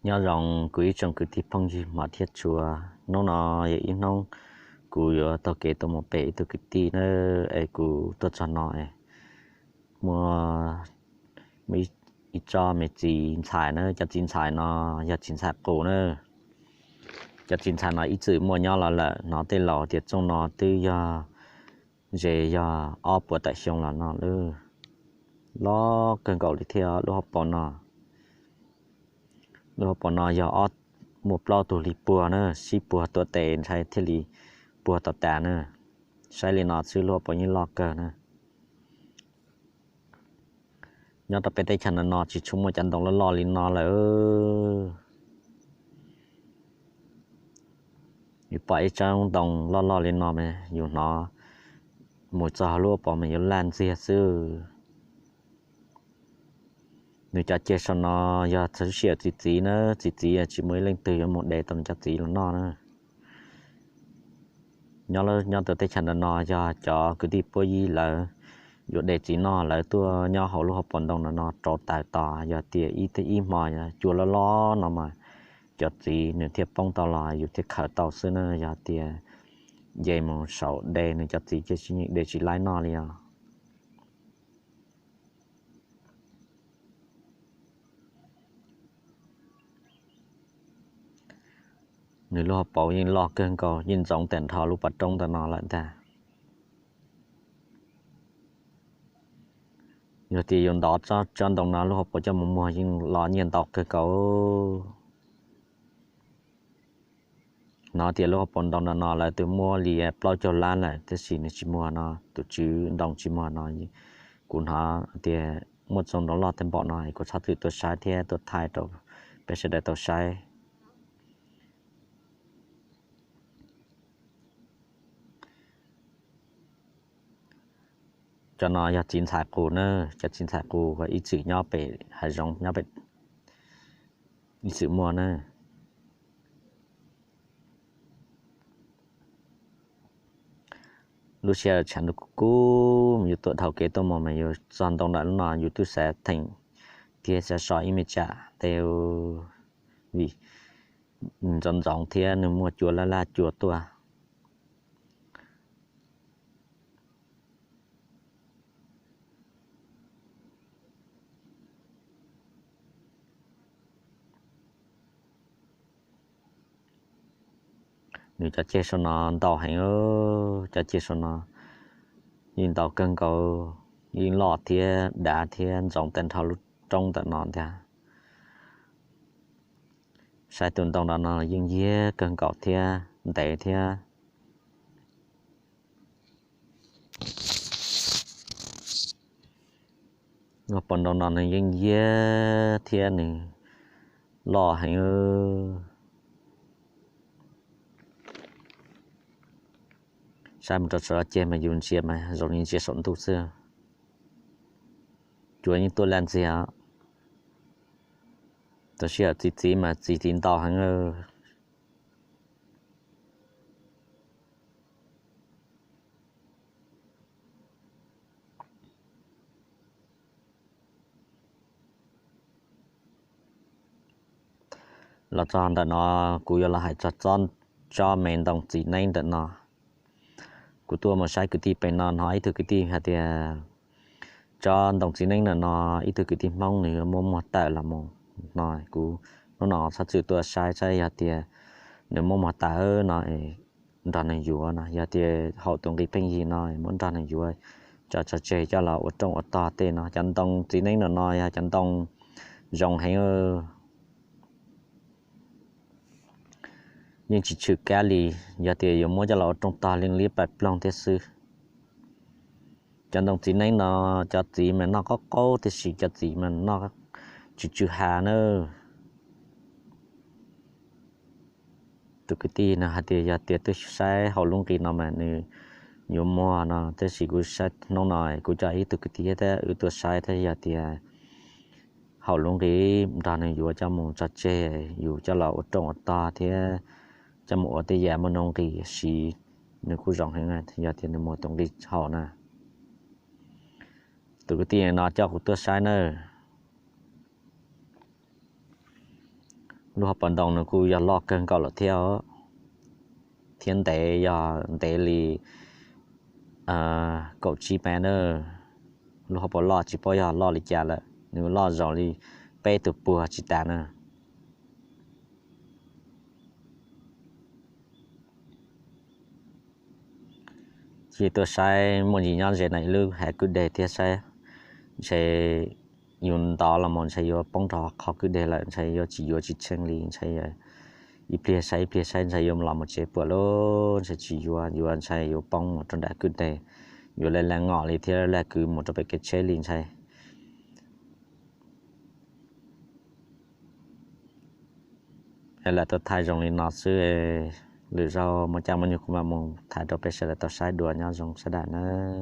Nyob zoo kuv ib tsoom kwv tij phooj ywg hmov thiab tshua, hnub no yog ib hnub kuv yuav taug kev tuaj mus pem ib tug kwv tij na, es kuv tuaj txog no es muaj ib tsob me txiv ntxhais na, cov txiv ntxhais no yog txiv ntxhais qus na. Cov txiv ntxhais no ib txwm muaj nyob los lawm, hnov tej laus tias txooj no twb yog ze yog ob puas tawm xyoo los no lawm. Loj kawg nkaus li thiab lub hauv paus no. Lub hauv paus no yog ob, muaj plaub tug li puag na, sib puag tuav tes ntshai thiaj li puag tau tas na. Saib li no xwb lub hauv paus yeej loj kawg na. Nyob rau peb teb chaws no no tsis tshua muaj cov ntoo loj loj li no lawm. Yus pom ib tsob ntoo loj loj li no mas yus hnov mus txog lub hauv paus mas yuav laj ntxiag xwb. Nws cov ceg saum no yog txhua sij hawm txi txiv na, txi txiv tsis muaj ib leej twg yuav mus de tau nws cov txiv los noj na. Nyob, nyob rau teb chaws ntawm no yog cov kwv tij puab yib lawv yuav de txiv noj, lawv tuaj nyob hauv lub hauv paus ntoo no no rauv taws tos, yog tias ib, ib hmo cua loj loj no mas cov txiv nws thiaj poob tau los yus thiaj khaws tau xwb na. Yog tias nce mus saum de nws cov txiv ces tsis, de tsis laib noj li os. Nws lub hauv paus yeej loj kawg nkaus, yeej ntxoov tag nrho lub pas roob ntawm no lawm ntag. Yog tias yus ntov tsob ntoo no lub hauv paus coj mus muag yeej los nyiaj ntau kawg nkaus. Hnov tias lub hauv paus ntoo no no lawv twb muab li plaub caug lab lawm, tab sis nws tsis muag no, tus tswv ntoo tsis muag no. Kuv hnov tias muaj txooj ntoo loj tag npaum no, kuv txhob txwm tuaj saib thiab tuaj thaij rau peb sawv daws tau saib. Cov no yog txiv ntxhais qus na, cov txiv ntxhais qus uas ib txwm nyob pem hav zoov, nyob pem, ib txwm muaj na. Lub sij hawm tshav ntuj kub kub yus tuaj dhau kev tuaj mus mas yus txog ntoo ntawm lub no yus twb xav theem thiab xav so ib me tsam tes, vim ntxoov ntxoov thiab nws muaj cua laj laj cua tuaj. Nws cov ceg saum no ntau heev, cov ceg saum no yeej ntau kawg nkaus, yeej loj thiab dav thiab ntxoov tag nrho lub roob ntawm no ntag. Saib tus ntoo no no yeej yiag kawg nkaus thiab ntev thiab. Lub hauv paus ntoo no nws yeej yiag thiab nws loj heev. Saib mus rau saum ceg mas yus ntsia mas zoo li ntsia saum ntuj xwb. Cua yeej tuaj laj ntxiag. Tam sim txiv txiv mas txiv txiv ntau heev. Los txog ntawm no kuv yuav los hais txog tsob me ntoo txiv neeb ntawm no. Kuv tuaj mus saib kwv tij pem no, hnov ib tug kwv tij hais tias tsob ntoo txiv neeb ntawm no ib tug kwv tij Hmoob nws yuav muab muag tawm los mus no. Kuv hnub no txhob txwm tuaj saib saib yog tias nws muab muag tawm no nrog nws yuav no, yog tias haum tus nqi pheej yig no muab nrog nws yuav tso tso tseg coj los ua rooj ua tog tej no. Cov ntoo txiv neeb ntawm no yog cov ntoo zoo heev, yeej tsis tshwm kab li, yog tias yuav muab coj los ua rooj tog li liab pais ploog thiab xwb. Cov ntoo txiv neeb no cov txiv mas noj qaub qaub tiam sis cov txiv mas noj tsw tsw ha na. Tus kwv tij no hais tias yog tias twb saib haum lub nqi no mas nws yuav muag no, tab sis kuv saib hnub no kuv coj ib tug kwv tij thiab wb tuaj saib thiab, yog tias haum lub nqi nrog nws yuav coj mus tso tseg, yus coj los ua rooj ua tog thiab coj mus ua tej yam muaj nuj nqis siv, nws kuj zoo heev yog tias nws muag tus nqi haum na. Tus kwv tij no coj kuv tuaj saib nawb. Lub hauv paus ntoo nws kuj yog loj kawg nkaus lawm thiab, thiab ntev, yog ntev li kaum tsib mev na. Lub hauv paus loj tsis paub yog loj li cas lawm, nws loj zoo li peb tus puag tsis tas na. Ces tuaj saib muaj ntsis nyob ze no ib lub hav kwj deg thiab saib, ntshe yus ntov los mus ntshe yuav poob rau qhov kwj deg lawm, ntshe yuav tsis yuav tsis tsheej li, ntshe ib pliag saib ib pliag saib ntshe yuav los mus tsev puam lawm, ntshe tsis yuav, yuav ntshe yuav poob mus rau nram kwj deg, yuav laj laj ngom li thiab laj kwv mus rau pem kev tsheb li ntshe. Lam tuaj thaij zoo li no xwb, lwm zaus muaj caij muaj nyoog kuv mam mus thaij rau peb sawv daws tau saib dua, nyob zoo sawv daws nawb.